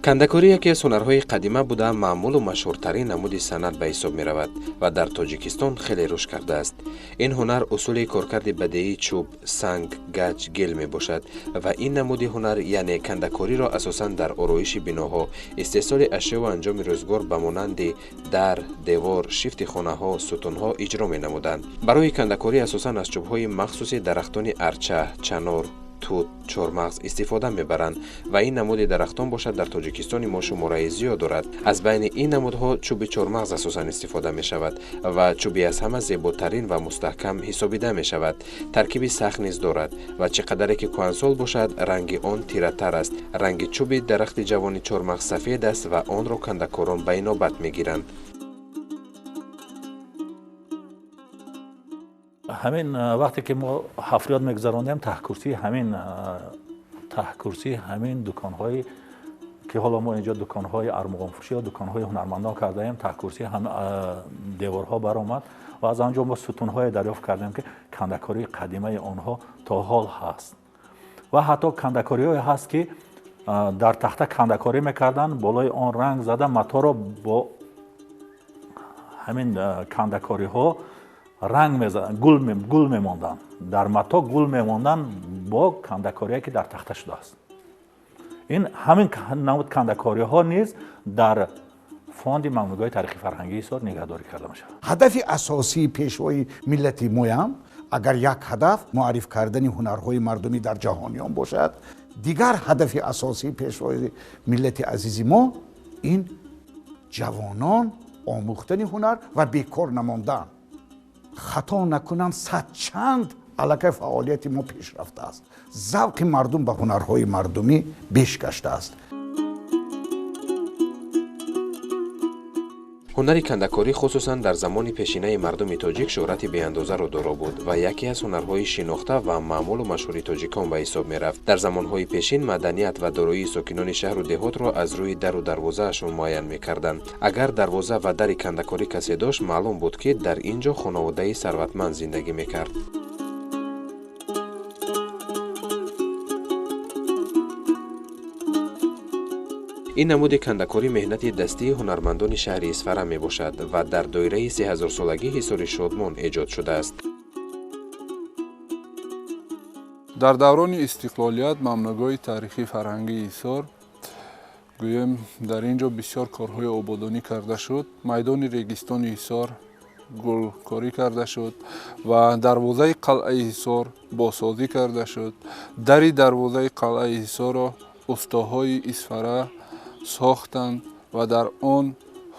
Кандакорӣ яке аз ҳунарҳои қадима буда, маъмулу машҳуртарин намуди санъат ба ҳисоб меравад ва дар Тоҷикистон хеле рушд кардааст. Ин ҳунар усули коркарди бадеии чӯб, санг, гач, гил мебошад ва ин намуди ҳунар, яъне кандакориро асосан дар ороиши биноҳо, истеҳсоли ашёву анҷоми рӯзгор ба монанди дар, девор, шифти хонаҳо, сутунҳо иҷро менамуданд. Барои кандакорӣ асосан аз чӯбҳои махсуси дарахтони арча, чанор, тут, чормағз истифода мебаранд ва ин намуди дарахтон бошад дар Тоҷикистони мо шумораи зиёд дорад. Аз байни ин намудҳо чӯби чормағз асосан истифода мешавад ва чӯби аз ҳама зеботарин ва мустаҳкам ҳисобида мешавад. Таркиби сахт низ дорад ва чӣ қадаре ки кӯҳансол бошад, ранги он тиратар аст. Ранги чӯби дарахти ҷавони чормағз сафед аст ва онро кандакорон ба инобат мегиранд. Ҳамин вақте ки мо ҳафриёт мегузарондем, таҳкурсии ҳамин дуконҳое ки ҳоло мо инҷо дуконҳои армуғонфурӯшӣ ё дуконҳои ҳунармандон кардаем, таҳкурсии деворҳо баромад ва аз он ҷо мо сутунҳое дарёфт кардем, ки кандакории қадимаи онҳо то ҳол ҳаст ва ҳатто кандакориҳое ҳаст, ки дар тахта кандакорӣ мекарданд, болои он ранг зада, маторо бо ҳамин кандакориҳо ранг мезаданд, гул мемонданд, дар мато гул мемонданд бо кандакорие ки дар тахта шудааст. Ин ҳамин намуд кандакориҳо низ дар фонди мамнуъгоҳи таърихи фарҳангии Ҳисор нигаҳдорӣ карда мешавад. Ҳадафи асосии пешвои миллати моям агар як ҳадаф муарриф кардани ҳунарҳои мардумӣ дар ҷаҳониён бошад, дигар ҳадафи асосии пешвои миллати азизи мо ин ҷавонон омӯхтани ҳунар ва бекор намондан. Хато накунам, сад чанд аллакай фаъолияти мо пеш рафтааст. Завқи мардум ба ҳунарҳои мардумӣ беш гаштааст. Ҳунари кандакорӣ хусусан дар замони пешинаи мардуми тоҷик шӯҳрати беандозаро доро буд ва яке аз ҳунарҳои шинохта ва маъмулу машҳури тоҷикон ба ҳисоб мерафт. Дар замонҳои пешин маданият ва дороии сокинони шаҳру деҳотро аз рӯи дару дарвозаашон муайян мекарданд. Агар дарвоза ва дари кандакорӣ касе дошт, маълум буд, ки дар ин ҷо хонаводаи сарватманд зиндагӣ мекард. Ин намуди кандакорӣ меҳнати дастии ҳунармандони шаҳри Исфара мебошад ва дар доираи 3000-солагии Ҳисори Шодмон эҷод шудааст. Дар даврони истиқлолият мамнуъгоҳи таърихии фарҳангии Ҳисор, гӯем, дар ин ҷо бисёр корҳои ободонӣ карда шуд. Майдони регистони Ҳисор гулкорӣ карда шуд ва дарвозаи қалъаи Ҳисор босозӣ карда шуд. Дари дарвозаи қалъаи Ҳисорро устоҳои Исфара сохтанд ва дар он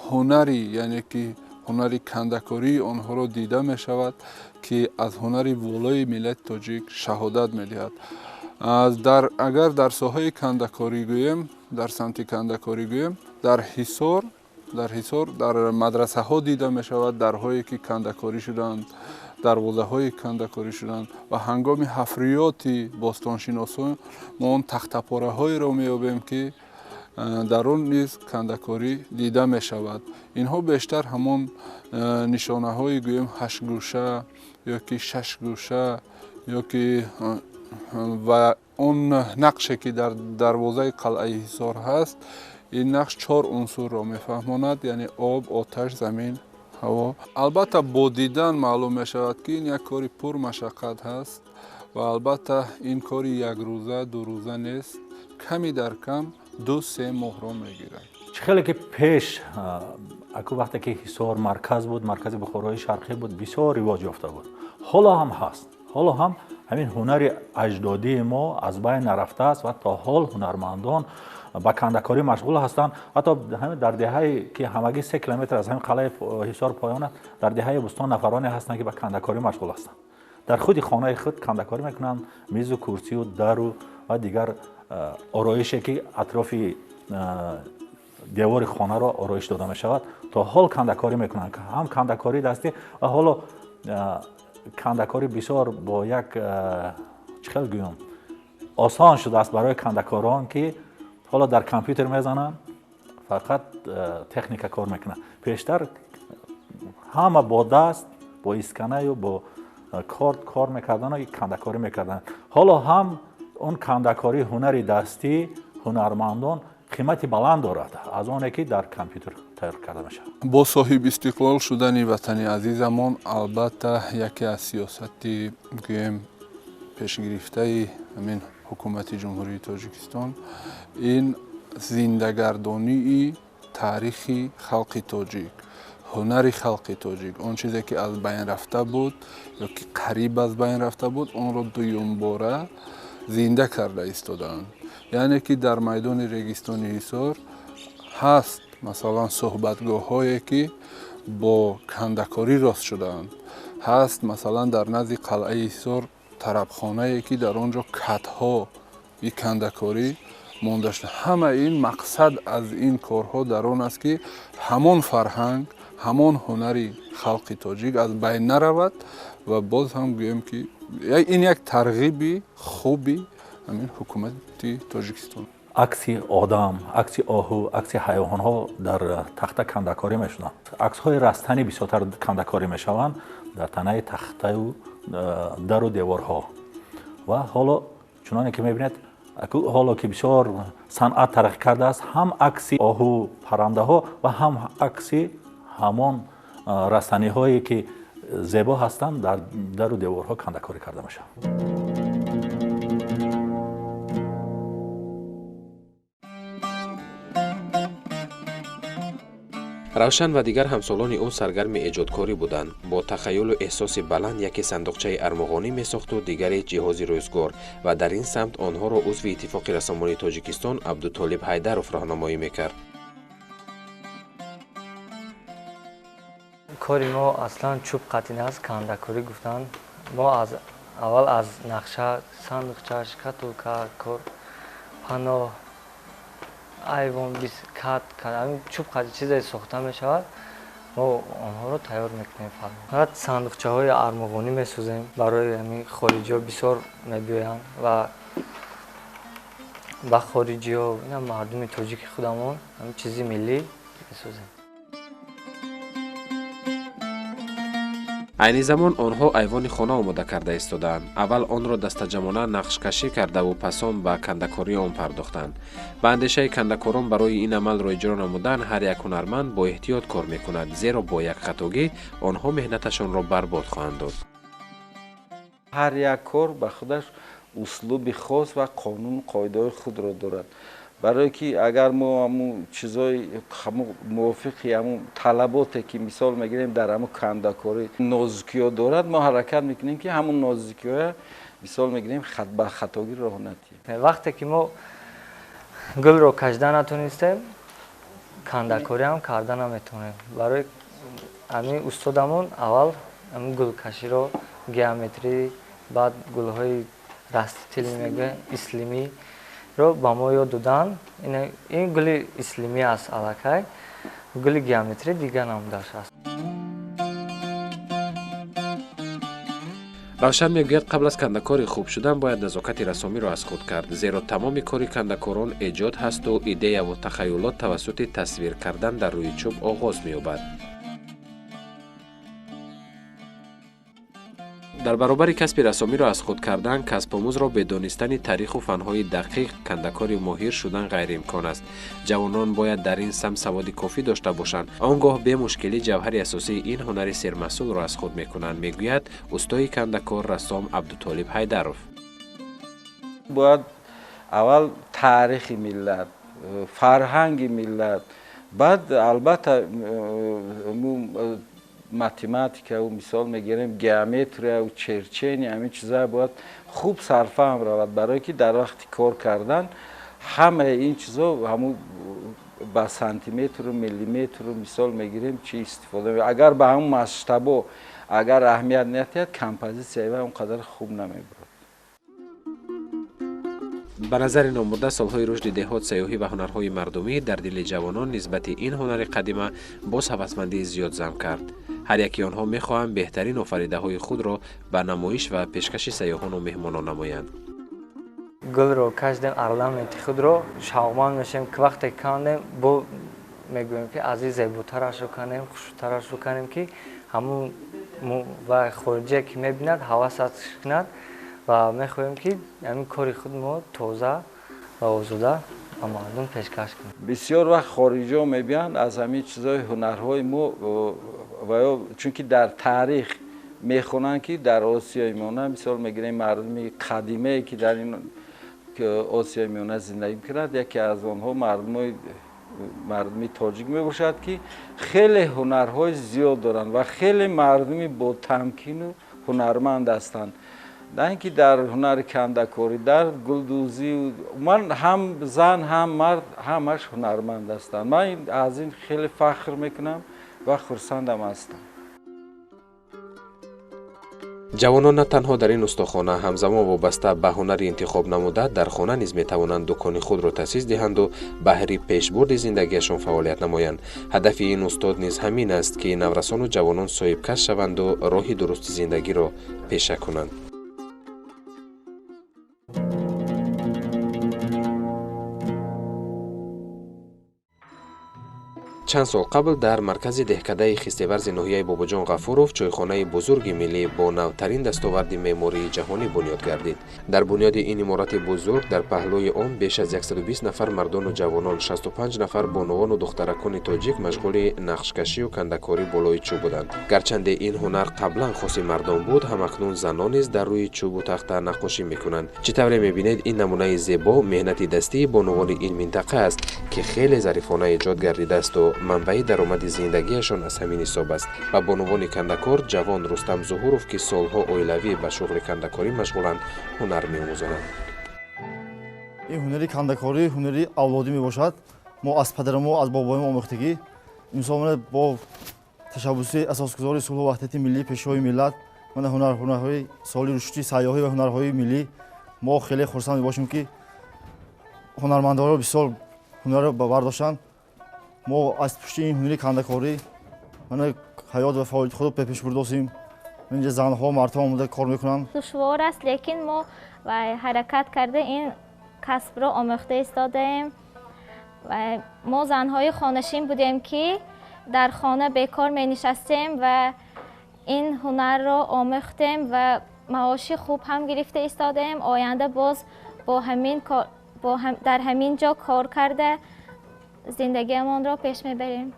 ҳунари, яъне ки ҳунари кандакории онҳоро дида мешавад, ки аз ҳунари волои миллати тоҷик шаҳодат медиҳад. Агар дар соҳаи кандакорӣ гӯем, дар самти кандакорӣ гӯем, дар Ҳисор, дар мадрасаҳо дида мешавад дарҳое ки кандакорӣ шуданд, дарвозаҳое кандакорӣ шуданд ва ҳангоми ҳафриёти бостоншиносон мо он тахтапораҳоеро меёбем, ки дар он низ кандакорӣ дида мешавад. Инҳо бештар ҳамон нишонаҳои гӯем ҳаштгӯша ё ки шашгӯша ё ки ва он нақше ки дар дарвозаи қалъаи Ҳисор ҳаст, ин нақш чор унсурро мефаҳмонад, яъне об, оташ, замин, ҳаво. Албатта бо дидан маълум мешавад, ки ин як кори пурмашаққат ҳаст ва албатта ин кори якрӯза, дурӯза нест, ками дар кам 2-3 моҳро мегирад. Чӣ хеле ки пеш аку вақте ки Ҳисор марказ буд, маркази Бухорои Шарқӣ буд, бисёр ривоҷ ёфта буд. Ҳоло ҳам ҳаст. Ҳоло ҳам ҳамин ҳунари аҷдодии мо аз байн нарафтааст ва то ҳол ҳунармандон ба кандакорӣ машғул ҳастанд. Ҳатто ҳамин дар деҳае ки ҳамагӣ 3 километр аз ҳамин қалъаи Ҳисор поён аст, дар деҳаи Бӯстон нафароне ҳастанд, ки ба кандакорӣ машғул ҳастанд. Дар худи хонаи худ кандакорӣ мекунанд, мизу курсию дару ва дигар ороише ки атрофи девори хонаро ороиш дода мешавад, то ҳол кандакорӣ мекунанд. Ҳам кандакории дастӣ ва ҳоло кандакорӣ бисёр бо як чӣ хел гӯям осон шудааст барои кандакорон, ки ҳоло дар компютер мезананд, фақат техника кор мекунад. Пештар ҳама бо даст, бо исканаю бо корд кор мекардану кандакорӣ мекарданд. Ҳоло ҳам он кандакорӣ, ҳунари дастӣ ҳунармандон қимати баланд дорад аз оне ки дар компютер тайёр карда мешавад. Бо соҳиби истиқлол шудани ватани азизамон, албатта, яке аз сиёсати гӯем пешгирифтаи ҳамин ҳукумати Ҷумҳурии Тоҷикистон ин зиндагардонии таърихи халқи тоҷик, ҳунари халқи тоҷик, он чизе ки аз байн рафта буд ё ки қариб аз байн рафта буд, онро дуюмбора зинда карда истодаанд. Яъне ки дар майдони Регистони Ҳисор ҳаст масалан суҳбатгоҳҳое ки бо кандакорӣ рост шудаанд, ҳаст масалан дар назди қалъаи Ҳисор тарабхонае ки дар он ҷо катҳои кандакорӣ монда шуда. Ҳама ин мақсад аз ин корҳо дар он аст ки ҳамон фарҳанг, ҳамон ҳунари халқи тоҷик аз байн наравад ва боз ҳам гӯем ки ин як тарғиби хуби ҳамин ҳукумати Тоҷикистон. Акси одам, акси оҳу, акси ҳайвонҳо дар тахта кандакорӣ мешуданд. Аксҳои растанӣ бисёртар кандакорӣ мешаванд дар танаи тахтаю дару деворҳо. Ва ҳоло чуноне ки мебинед, ҳоло ки бисёр санъат тараққӣ кардааст, ҳам акси оҳу паррандаҳо ва ҳам акси ҳамон растаниҳое ки зебо ҳастанд дар дару деворҳо кандакорӣ карда мешаванд. Равшан ва дигар ҳамсолони ӯ саргарми эҷодкорӣ буданд. Бо тахайюлу эҳсоси баланд яке сандуқчаи армуғонӣ месохту дигаре ҷиҳози рӯзгор ва дар ин самт онҳоро узви Иттифоқи рассомони Тоҷикистон Абдутолиб Ҳайдаров роҳнамоӣ мекард. Кори мо аслан чӯб қатин аст, кандакорӣ гуфтанд. Мо аз аввал аз нақша, сандуқча, шкатулка, кор, паноҳ, айвон, кат, чӯб қати чизе сохта мешавад, мо онҳоро тайёр мекунем. Фақат сандуқчаҳои армуғонӣ месозем, барои ҳамин хориҷиҳо бисёр мебиёянд ва ба хориҷиҳо, ина мардуми тоҷики худамон ҳамин чизи миллӣ месозем. Айни замон онҳо айвони хона омода карда истодаанд. Аввал онро дастаҷамона нақшкашӣ кардаву пасон ба кандакории он пардохтанд. Ба андешаи кандакорон барои ин амалро иҷро намудан ҳар як ҳунарманд бо эҳтиёт кор мекунад, зеро бо як хатогӣ онҳо меҳнаташонро барбод хоҳанд дод. Ҳар як кор ба худаш услуби хос ва қонуну қоидаҳои худро дорад. Барое ки агар мо ҳамун чизои мувофиқи ҳамун талаботе ки мисол мегирем дар ҳамун кандакорӣ нозукиҳо дорад, мо ҳаракат мекунем ки ҳамун нозукиҳоя мисол мегирем ба хатогӣ роҳ надиҳем. Вақте ки мо гулро кашида натонистем, кандакорӣ ҳам карда наметавонем. Барои ҳамин устодамон аввал ҳамин гулкаширо, геометрӣ, баъд гулҳои раститил мегӯянд, ислимӣ ро ба мо ёд доданд. Ин гули ислимӣ аст аллакай, гули геометрӣ дигар намудаш аст. Равшан мегӯяд, қабл аз кандакори хуб шудан бояд назокати рассомиро аз худ кард, зеро тамоми кори кандакорон эҷод ҳасту идеяву тахайюлот тавассути тасвир кардан дар рӯи чӯб оғоз меёбад. Дар баробари касби рассомиро аз худ кардан, касбомӯзро бе донистани таъриху фанҳои дақиқ кандакори моҳир шудан ғайриимкон аст. Ҷавонон бояд дар ин самт саводи кофӣ дошта бошанд, он гоҳ бемушкилӣ ҷавҳари асосии ин ҳунари сермаҳсулро аз худ мекунанд, мегӯяд устои кандакор рассом Абдутолиб Ҳайдаров. Бояд аввал таърихи миллат, фарҳанги миллат, баъд албатта математикаву мисол мегирем геометрияву черчения, ҳамин чизҳо бояд хуб сарфаҳм равад, барое ки дар вақти кор кардан ҳамаи ин чизҳо ҳамун ба сантиметру миллиметру мисол мегирем чи истифода. Агар ба ҳамун масштабо Агар аҳамият надиҳад, композитсияи вай он қадар хуб намебурад. Ба назари номбурда, солҳои рушди деҳот, сайёҳӣ ва ҳунарҳои мардумӣ дар дили ҷавонон нисбати ин ҳунари қадима боз ҳавасмандии зиёд зам кард. Ҳар яки онҳо мехоҳанд беҳтарин офаридаҳои худро ба намоиш ва пешкаши сайёҳону меҳмонон намоянд. Гулро кашдем, орнаменти худро шавқманд мешавем, ки вақте кандем, бо мегӯем, ки аз ин зеботарашро канем, хушрӯтарашро канем, ки ҳамун ва хориҷие ки мебинад, ҳавасаш кунад ва мехоҳем, ки ҳамин кори худ мо тоза ва озода ба мардум пешкаш кунем. Бисёр вақт хориҷиҳо мебиёнд аз ҳамин чизҳои ҳунарҳои мо ва ё чунки дар таърих мехонанд, ки дар Осиёи Миёна, мисол мегирем, мардуми қадимае ки дар ин Осиёи Миёна зиндагӣ мекунад, яке аз онҳо мардуми тоҷик мебошад, ки хеле ҳунарҳои зиёд доранд ва хеле мардуми ботамкину ҳунарманд ҳастанд. На ин ки дар ҳунари кандакорӣ, дар гулдӯзӣ, ман ҳам зан ҳам мард ҳамаш ҳунарманд ҳастанд. Ман аз ин хеле фахр мекунам ва хурсандам ҳастам. Ҷавонон на танҳо дар ин устохона, ҳамзамон вобаста ба ҳунари интихоб намуда дар хона низ метавонанд дукони худро таъсис диҳанду баҳри пешбурди зиндагиашон фаъолият намоянд. Ҳадафи ин устод низ ҳамин аст, ки наврасону ҷавонон соҳибкас шаванду роҳи дурусти зиндагиро пеша кунанд. Чанд сол қабл дар маркази деҳкадаи Хистеварзи ноҳияи Бобоҷон Ғафуров чойхонаи бузурги миллӣ бо навтарин дастоварди меъмории ҷаҳонӣ бунёд гардид. Дар бунёди ин иморати бузург дар паҳлӯи он беш аз 120 нафар мардону ҷавонон, 65 нафар бонувону духтаракони тоҷик машғули нақшкашию кандакорӣ болои чӯб буданд. Гарчанде ин ҳунар қаблан хоси мардон буд, ҳамакнун занон низ дар рӯи чӯбу тахта наққошӣ мекунанд. Чӣ тавре мебинед, ин намунаи зебо меҳнати дастии бонувони ин минтақа аст, ки хеле зарифона эҷод гардидаасту манбаи даромади зиндагиашон аз ҳамин ҳисоб аст. Ба бонувони кандакор ҷавон Рустам Зуҳуров, ки солҳо оилавӣ ба шуғли кандакорӣ машғуланд, ҳунар меомӯзонанд. Ин ҳунари кандакорӣ ҳунари авлодӣ мебошад. Мо аз падарамо, аз бобоимо омӯхтагӣ. Имсол мана бо ташаббуси асосгузори сулҳу ваҳдати миллӣ, пешвои миллат, мана ҳунарҳои соли рушди сайёҳӣ ва ҳунарҳои миллӣ мо хеле хурсанд мебошем, ки ҳунармандонро бисёр ҳунарро бардоштанд. Мо аз пушти ин ҳунари кандакорӣ мана ҳаёт ва фаъолияти худро пеш бурдосем. Инҷа занҳо, мардҳо омода кор мекунанд. Душвор аст, лекин мо ҳаракат карда ин касбро омӯхта истодаем. Мо занҳои хонашин будем, ки дар хона бекор менишастем ва ин ҳунарро омӯхтем ва маоши хуб ҳам гирифта истодаем. Оянда боз дар ҳамин ҷо кор карда зиндагиамонро пеш мебарем.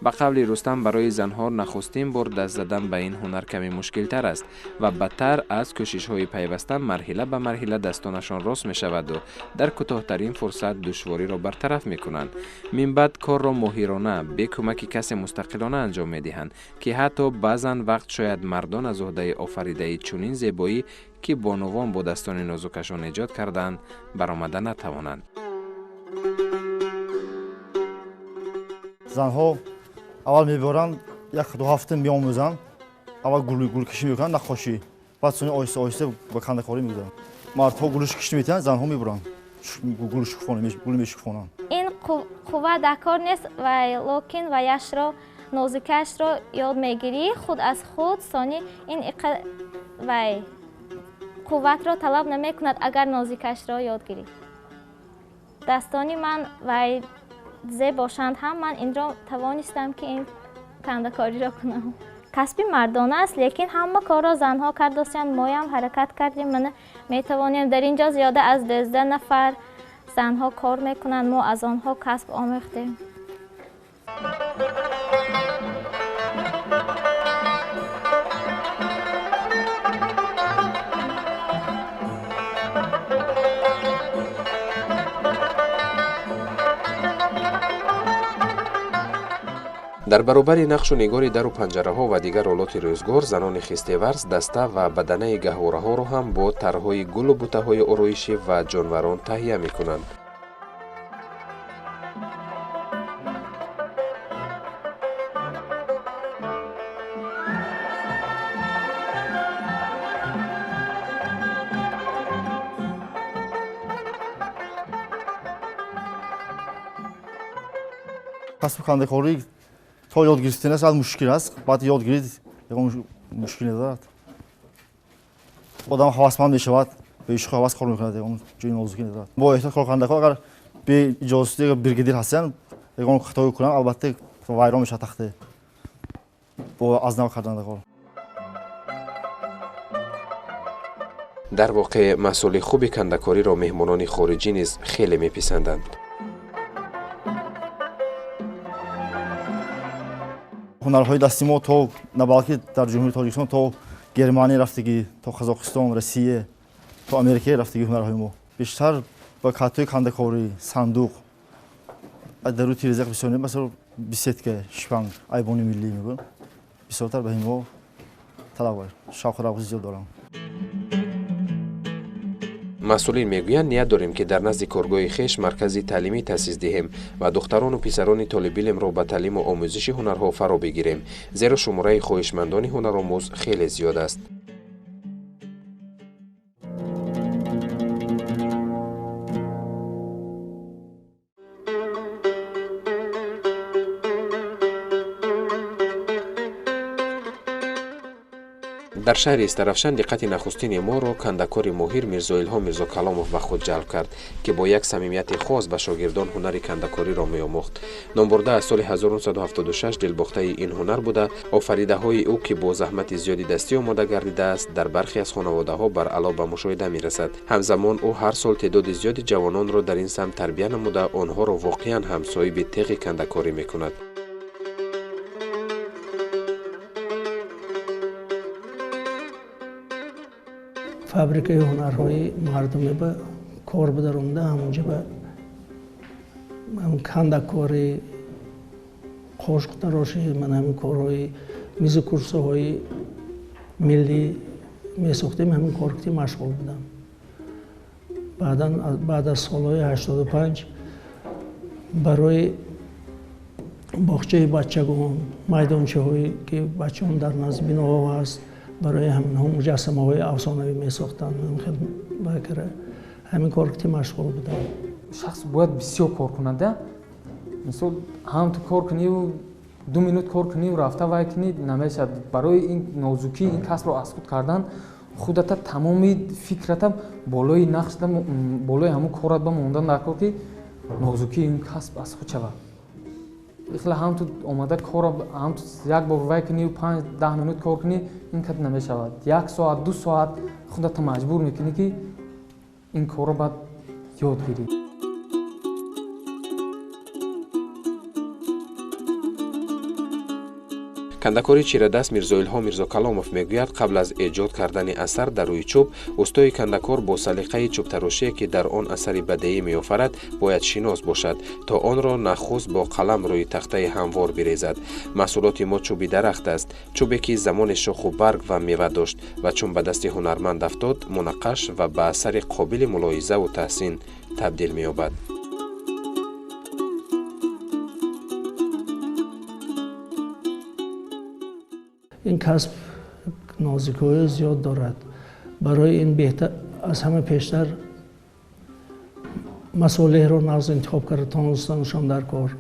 Ба қавли Рустам, барои занҳо нахустин бор даст задан ба ин ҳунар каме мушкилтар аст ва бадтар аз кӯшишҳои пайваста марҳила ба марҳила дастонашон рост мешаваду дар кӯтоҳтарин фурсат душвориро бартараф мекунанд. Минбаъд корро моҳирона, бе кӯмаки касе мустақилона анҷом медиҳанд, ки ҳатто баъзан вақт шояд мардон аз уҳдаи офаридаи чунин зебоӣ, ки бонувон бо дастони нозукашон эҷод кардаанд, баромада натавонанд. Занҳо аввал мебаранд, як ду ҳафта меомӯзанд, аввал гулкашӣ мекунанд, наққошӣ, баъд сони оҳиста оҳиста ба кандакорӣ мегузаранд. Мардҳо гулшукушӣ метиҳанд, занҳо мебуранд, гул мешукуфонанд. Ин қувва дар кор нест, ва лекин ваяшро, нозикашро ёд мегирӣ худ аз худ. Сони ин вай қувватро талаб намекунад, агар нозикашро ёд гирӣ. Дастони ман вай зе бошанд ҳам, ман инро тавонистам, ки ин кандакориро кунам. Касби мардона аст, лекин ҳама корро занҳо кардостанд. Моям ҳаракат кардем, мана метавонем. Дар ин ҷо зиёда аз 12 нафар занҳо кор мекунанд, мо аз онҳо касб омӯхтем. Дар баробари нақшу нигори дару панҷараҳо ва дигар олоти рӯзгор, занони хистеварз даста ва баданаи гаҳвораҳоро ҳам бо тарҳҳои гулу бутаҳои ороишӣ ва ҷонварон таҳия мекунанд. Касби кандакорӣ то ёд гирифтан аст, мушкил аст. Баъд ёд гирид, ягон мушкил надорад. Одам ҳавасманд мешавад, ба ишқу ҳавас кор мекунад, ягон ҷои нозукӣ надорад. Бо эҳтиёт кор кардакор, агар бе иҷозати бригадир ҳастанд, ягон хатое кунанд, албатта вайрон мешавад тахта. Бо аз нав кардан кор. Дар воқеъ маҳсули хуби кандакориро меҳмонони хориҷӣ низ хеле меписанданд. Ҳунарҳои дасти мо то на балки дар Ҷумҳурии Тоҷикистон, то Германия рафтагӣ, то Қазоқистон, Россия, то Америка рафтагӣ ҳунарҳои мо. Бештар ба катҳои кандакорӣ, сандуқ, дару тиреза бисёр, масалан беседка, шпанг, айбони миллӣ мегӯям. Бисёртар ба инҳо талаб, шавқу рағбати зиёд дорам. Масъулин мегӯянд, ният дорем, ки дар назди коргоҳи хеш маркази таълимӣ таъсис диҳем ва духтарону писарони толибилмро ба таълиму омӯзиши ҳунарҳо фаро бигирем, зеро шумораи хоҳишмандони ҳунаромӯз хеле зиёд аст. Дар шаҳри Истаравшан диққати нахустини моро кандакори моҳир Мирзоилҳом Мирзокаломов ба худ ҷалб кард, ки бо як самимияти хос ба шогирдон ҳунари кандакориро меомӯхт. Номбурда аз соли 1976 дилбохтаи ин ҳунар буда, офаридаҳои ӯ, ки бо заҳмати зиёди дастӣ омода гардидааст, дар бархе аз хонаводаҳо баръало ба мушоҳида мерасад. Ҳамзамон ӯ ҳар сол теъдоди зиёди ҷавононро дар ин самт тарбия намуда, онҳоро воқеан ҳам соҳиби теғи кандакорӣ мекунад. Фабрикаи ҳунарҳои мардумӣ ба кор бидаромда, ҳамонҷа ба кандакорӣ, қошуқтарошӣ, ман ҳамин корҳои мизу курсуҳои миллӣ месохтем, ҳамин кор ки машғул будам. Баъдан баъд аз солҳои 85 барои боғчаи бачагон, майдончаҳое ки бачаҳон дар назди биноҳо ҳаст, барои ҳаминҳо муҷассамаҳои афсонавӣ месохтанд. Ҳамин кор ки машғул будам. Шахс бояд бисёр кор кунад. Мисол, ҳам ту кор куниву 2 минут кор куниву рафта вай кунӣ намешавад. Барои ин нозукӣ ин касбро аз худ кардан худата тамоми фикрата болои нақшта, болои ҳамун корат ба мондан дар кор, ки нозукии ин касб аз худ шавад. Ихла ҳам ту омада кора ҳам ту як бор вай кунӣ 5-10 минут кор кунӣ, ин кад намешавад. 1 соат, 2 соат худата маҷбур мекунӣ, ки ин корро баъд ёд гирӣ. Кандакори чирадаст Мирзоилҳом Мирзокаломов мегӯяд, қабл аз эҷод кардани асар дар рӯи чӯб, устои кандакор бо салиқаи чӯбтарошие, ки дар он асари бадеӣ меофарад, бояд шинос бошад, то онро нахуст бо қалам рӯи тахтаи ҳамвор бирезад. Маҳсулоти мо чӯби дарахт аст, чӯбе ки замоне шоху барг ва мева дошт ва чун ба дасти ҳунарманд афтод, мунаққаш ва ба асари қобили мулоҳизаву таҳсин табдил меёбад. Ин касб нозикиҳои зиёд дорад. Барои ин беҳтар аз ҳама пештар масолеҳро нағз интихоб карда тонустанашон дар кор.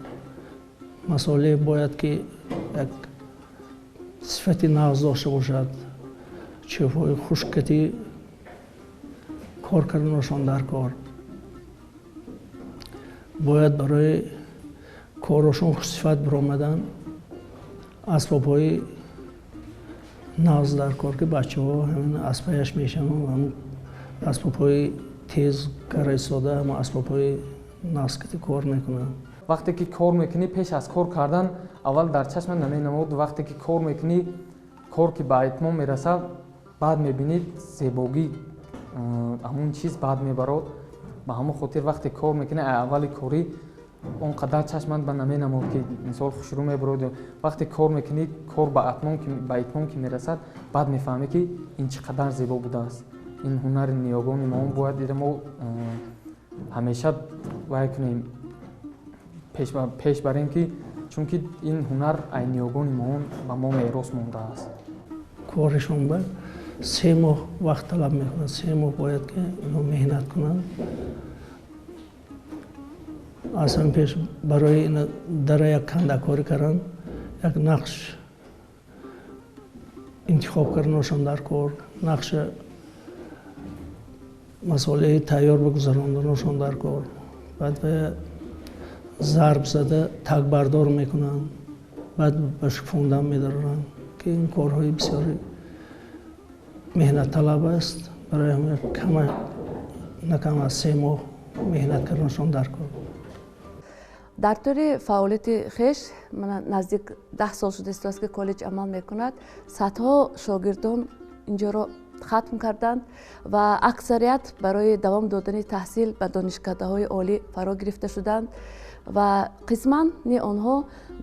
Масолеҳ бояд ки як сифати нағз дошта бошад, чӯбҳои хушккатӣ кор карданашон дар кор. Бояд барои корашон хушсифат биромадан асбобҳои нағз дар кор, ки бачаҳо ҳамин аспаяш мешаванд, ҳамин асбобҳои тез кара истода, ҳамин асбобҳои нағз ки кор мекунанд. Вақте ки кор мекунӣ, пеш аз кор кардан аввал дар чашма наменамуд. Вақте ки кор мекунӣ, кор ки ба итмом мерасад, баъд мебинӣ зебогӣ ҳамун чиз баъд мебарод. Ба ҳамон хотир вақте кор мекунӣ, аввали корӣ он қадар чашманд ба наменамуд, ки мисол хушрӯ мебарод. Вақте кор мекунӣ, кор ба итмом ки мерасад, баъд мефаҳмӣ, ки ин чӣ қадар зебо будааст. Ин ҳунари ниёгони мо бояд ира мо ҳамеша вай кунем, пеш барем, ки чунки ин ҳунар ай ниёгони мо ба мо мерос мондааст. Корашон ба 3 моҳ вақт талаб мекунад. 3 моҳ бояд ки инҳо меҳнат кунанд. Аз ҳамин пеш барои дара як кандакорӣ кардан, як нақш интихоб карданашон дар кор, нақша масолеҳи тайёр бигузаронданашон дар кор. Баъд зарб зада тагбардор мекунанд, баъд ба шукуфондан медароранд, ки ин корҳои бисёри меҳнатталаб аст. Барои ҳамин кама на кам аз 3 моҳ меҳнат карданашон дар кор. Дар тӯли фаъолияти хеш наздик 10 сол шудааст, ки коллеҷ амал мекунад. Садҳо шогирдон инҷоро хатм карданд ва аксарият барои давом додани таҳсил ба донишкадаҳои олӣ фаро гирифта шуданд ва қисмани онҳо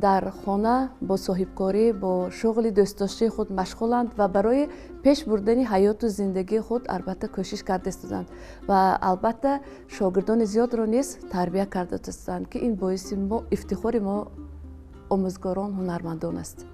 дар хона бо соҳибкорӣ, бо шуғли дӯстдоштаи худ машғуланд ва барои пеш бурдани ҳаёту зиндагии худ албатта кӯшиш карда истоданд ва албатта шогирдони зиёдро низ тарбия карда истоданд, ки ин боиси ифтихори мо омӯзгорон, ҳунармандон аст.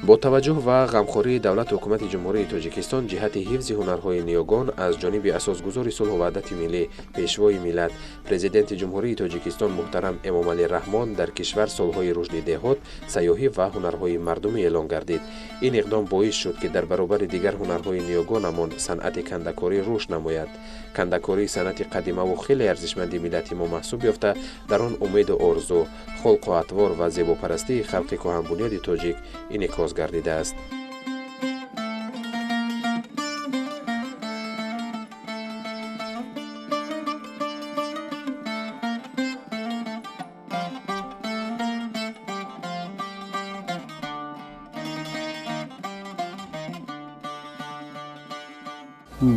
Бо таваҷҷӯҳ ва ғамхории давлату ҳукумати Ҷумҳурии Тоҷикистон ҷиҳати ҳифзи ҳунарҳои ниёгон аз ҷониби асосгузори сулҳу ваҳдати миллӣ, Пешвои миллат, Президенти Ҷумҳурии Тоҷикистон муҳтарам Эмомалӣ Раҳмон дар кишвар солҳои рушди деҳот, сайёҳӣ ва ҳунарҳои мардумӣ эълон гардид. Ин иқдом боис шуд, ки дар баробари дигар ҳунарҳои ниёгонамон санъати кандакорӣ рушд намояд. Кандакорӣ санъати қадимаву хеле арзишманди миллати мо маҳсуб ёфта, дар он умеду орзу, хулқу атвор ва зебопарастии халқи кӯҳанбунёди тоҷик инъикос гардидааст.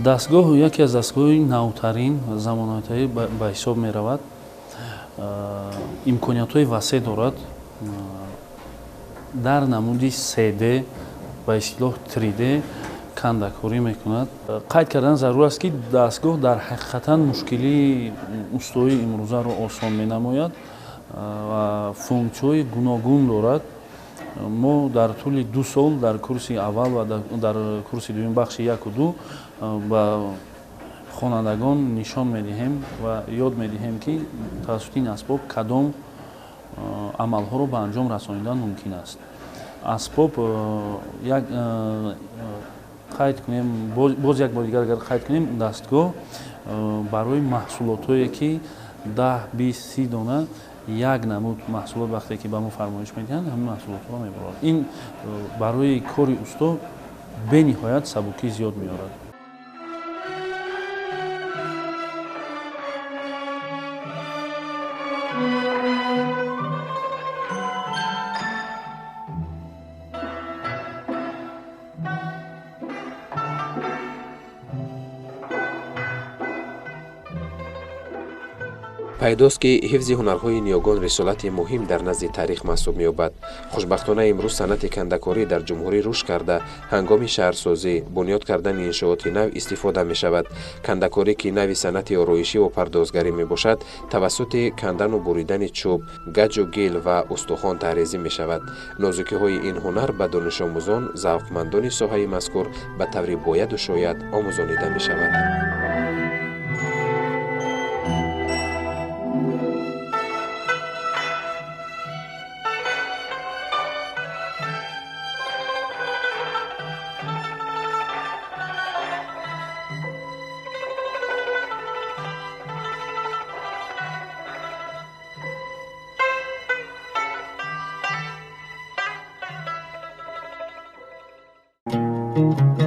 Дастгоҳ яке аз дастгоҳҳои навтарин ва замонавитарин ба ҳисоб меравад. Имкониятҳои васеъ дорад. Дар намуди 3D, ба истилоҳ 3D кандакорӣ мекунад. Қайд кардан зарур аст, ки дастгоҳ дар ҳақиқатан мушкилии устоии имрӯзаро осон менамояд ва функсияҳои гуногун дорад. Мо дар тӯли 2 сол дар курси аввал ва дар курси дуюм бахши 1 ва 2 ба хонандагон нишон медиҳем ва ёд медиҳем, ки тавассути ин асбоб кадом амалҳоро ба анҷом расонидан мумкин аст. Асбоб як қайд кунем, боз як бор дигар агар қайд кунем, дастгоҳ барои маҳсулотҳое ки 10, 20, 30 дона як намуд маҳсулот вақте ки ба мо фармоиш медиҳанд, ҳамин маҳсулотҳоро мебарад. Ин барои кори усто бениҳоят сабукӣ зиёд меорад. Пайдост, ки ҳифзи ҳунарҳои ниёгон рисолати муҳим дар назди таърих маҳсуб меёбад. Хушбахтона имрӯз санъати кандакорӣ дар ҷумҳурӣ рушд карда, ҳангоми шаҳрсозӣ, бунёд кардани иншооти нав истифода мешавад. Кандакорӣ, ки нави санъати ороишӣ ва пардозгарӣ мебошад, тавассути кандану буридани чӯб, гаҷу гил ва устухон таърезӣ мешавад. Нозукиҳои ин ҳунар ба донишомӯзон, завқмандони соҳаи мазкур ба таври бояду шояд омӯзонида мешавад. Thank you.